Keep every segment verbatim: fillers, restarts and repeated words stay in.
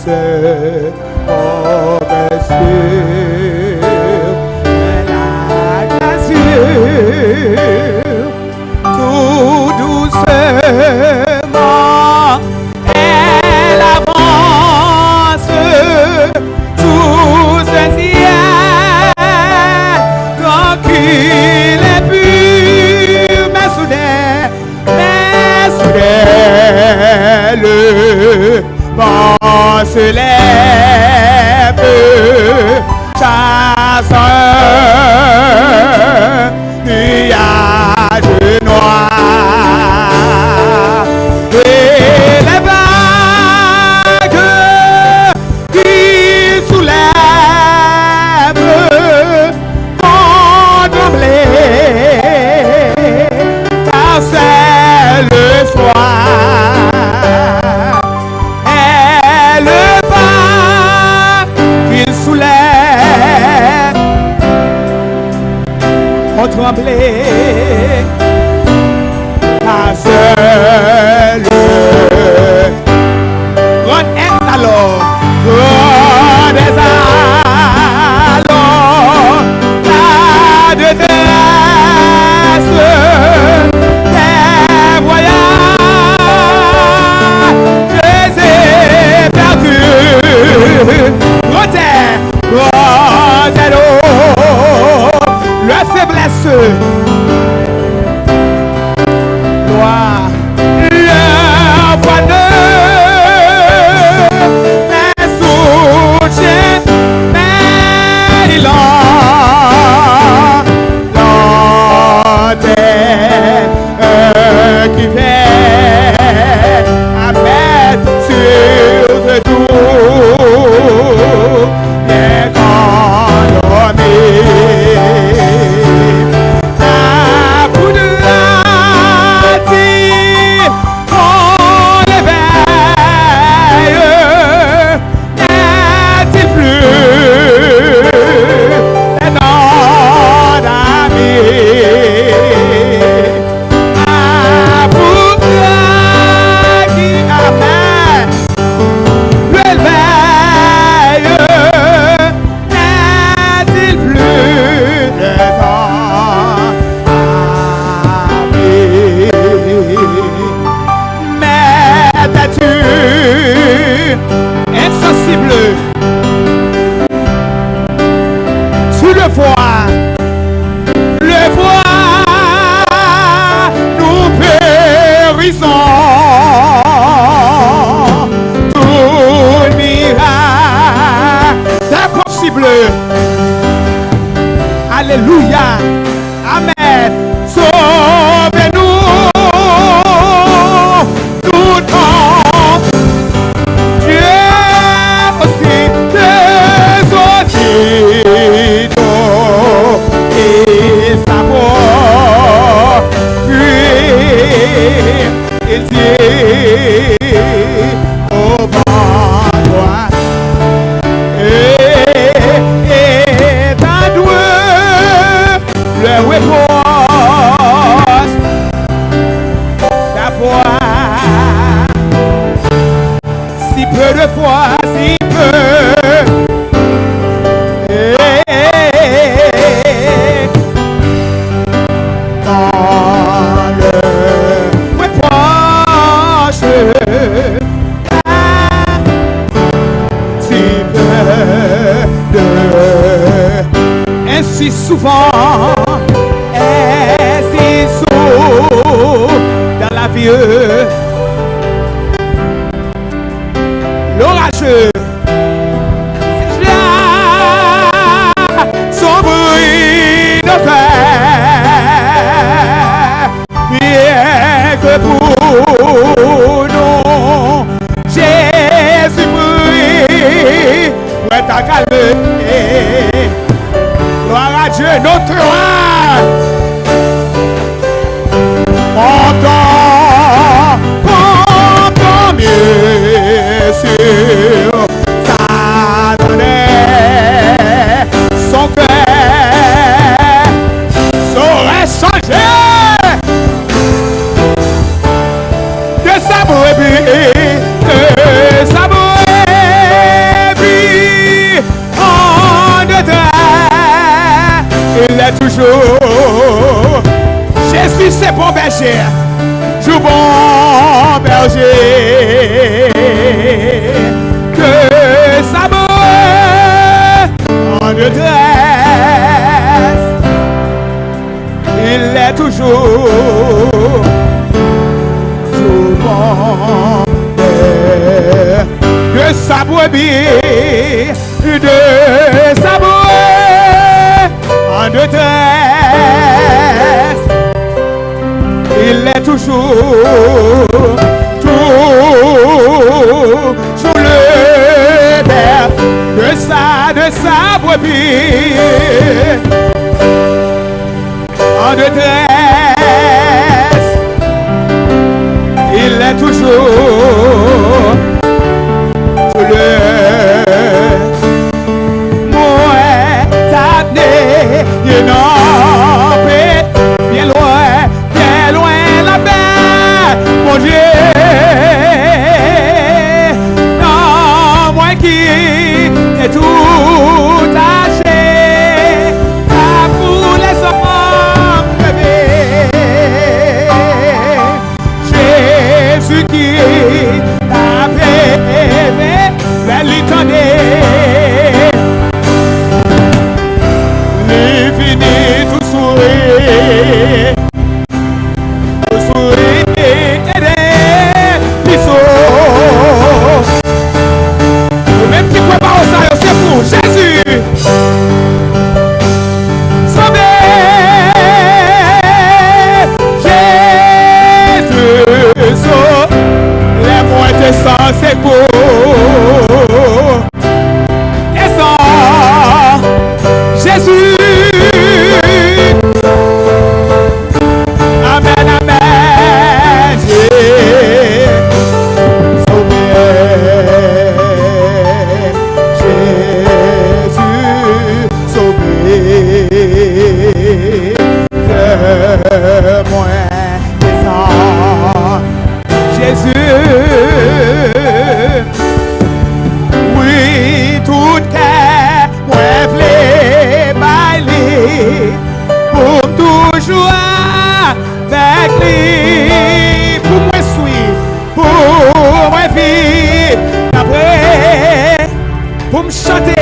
Seigneur, oh, merci. La grâce tout doucement, elle avance sous un ciel tranquille et pur. Mais soudain, mais soudain, le vent se lève, chasse un nuage noir. Et les vagues qui soulèvent font trembler, car c'est le soir. Et les vagues qui soulèvent font trembler, car c'est le Grande aise alors, grande aise alors, la détresse des voyages éperdus. Grande aise, grande aise, oh, la faiblesse. Gloire. Le voile de mes soutiens, mais il en, l'odeur qui fait, amen, sur tout bien endormi. Applaudis ton éveil, n'est-il plus ton ami? Applaudis, amen. Le veilleux n'est-il plus de ton ami? Mais t'es-tu insensible? Tu le vois, le voir, nous périssons. Tout miracle est possible. Alléluia. Amen. Sauve-nous, nous ton Dieu aussi, Dieu aussi, nous, et sa voix, puis il dit, au bas toi, et, et ta douleur le reproche d'avoir si peu de foi, si peu. Dans le reproche, si peu de, ainsi souvent, ainsi souvent dans la vie, l'orageux, la sombrie de terre. Rien que pour nous, Jésus prie, prêt à calmer. Gloire à Dieu, notre roi. Content, content, bien sûr. Sa tande, son kè sore chanje de sa brebi, de sa brebi. Toujou. Jezi se bon bèje. Jou bon bèje. De sa bon an detrès. Il est toujours, toujours bon. De sa brebis, de sa brebis en détresse. Il est toujours, toujours le père de sa, de sa brebis en détresse. Il est toujours sous le mwen t ap neye nan pè byen lwen, byen lwen lapè Bondye. Nan mwen ki te tou tache, pa pou lèzòm leve. Jezi ki t ap leve, lè li tande, li vini tou souri, tou souri, ede li sou. Ou menm ki kwè pawòl sa yo, se pou Jezi. Sove! Jezi sove! Lè mwen te san sekou, e san Jezi. Amèn, amèn. Jezi sove. Jezi sove. Kè mwen desann Jezi. Wi, tout kè mwen vle bay li, pou m toujou avèk li, pou mwen swiv, pou mwen viv dapre, pou m chante.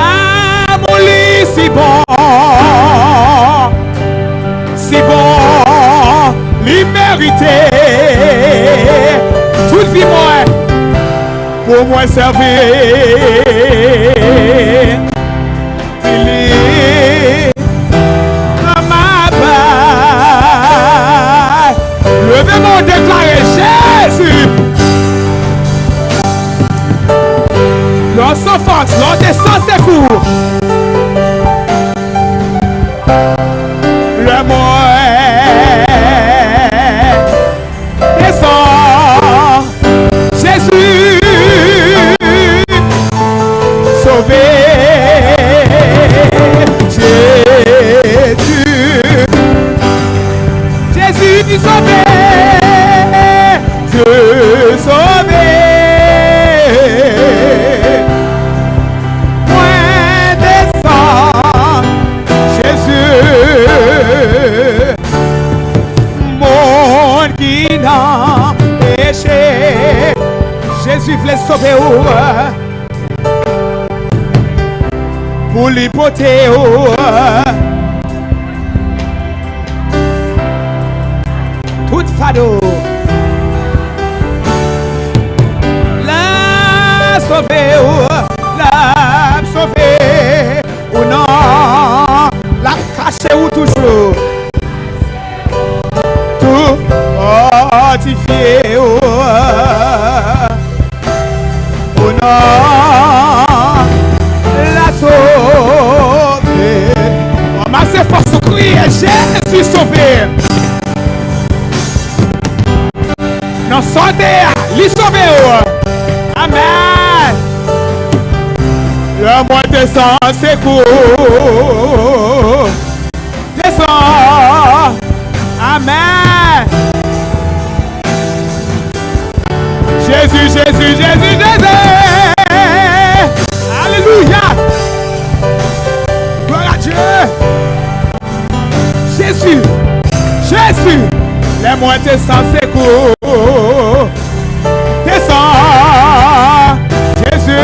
Amou li si bon, si bon, li merite tout vi mwen, pou mwen sèvi li. Nan mabay. Leve men w, deklare Jezi. Lè w san fòs, lè w te san sekou. Lè mwen desann, Jezi sove. Jezi, Jezi sove. Jezi sove. Mwen desann, Jezi. Moun ki nan peche. Jezi vle sove w, pou li pote w tout fado. L ap sove w, l ap sove w. Ou non, l ap kache ou toujou. Tou fòtifye ou. Ou non, l ap sove. Ranmase fòs ou, kriye, Jezi sove. Nan sa w te a, li sove w. Amèn. Lè mwen te san sekou, desann. Amèn. Jezi, Jezi, Jezi, Jezi. Alelouya. Lè mwen te san sekou, te san Jezi.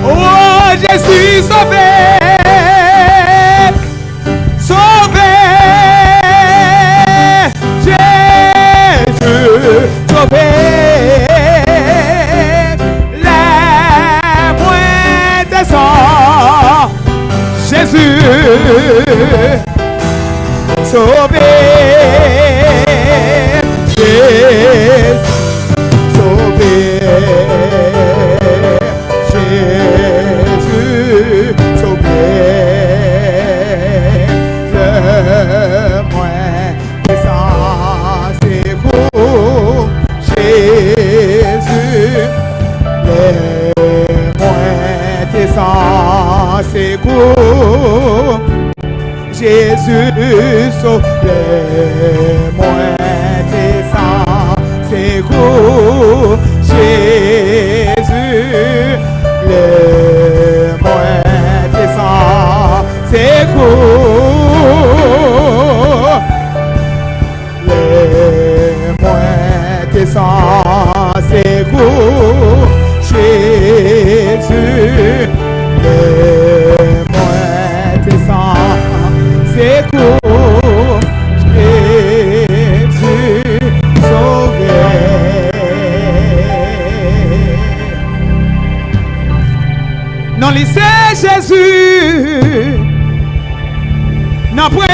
Oh, Jezi sove, sove, Jezi sove. Lè mwen te san Jezi sove, Jezi sove, Jezi sove. Lè mwen te san sekou, Jezi, lè mwen te san sekou, Jezi sove. Lè mwen te san sekou, Jezi, lè mwen te san sekou. Lè mwen te san sekou, Jezi. Lè mwen te san sekou, Jezi sove. Non li se Jezi. Nan premye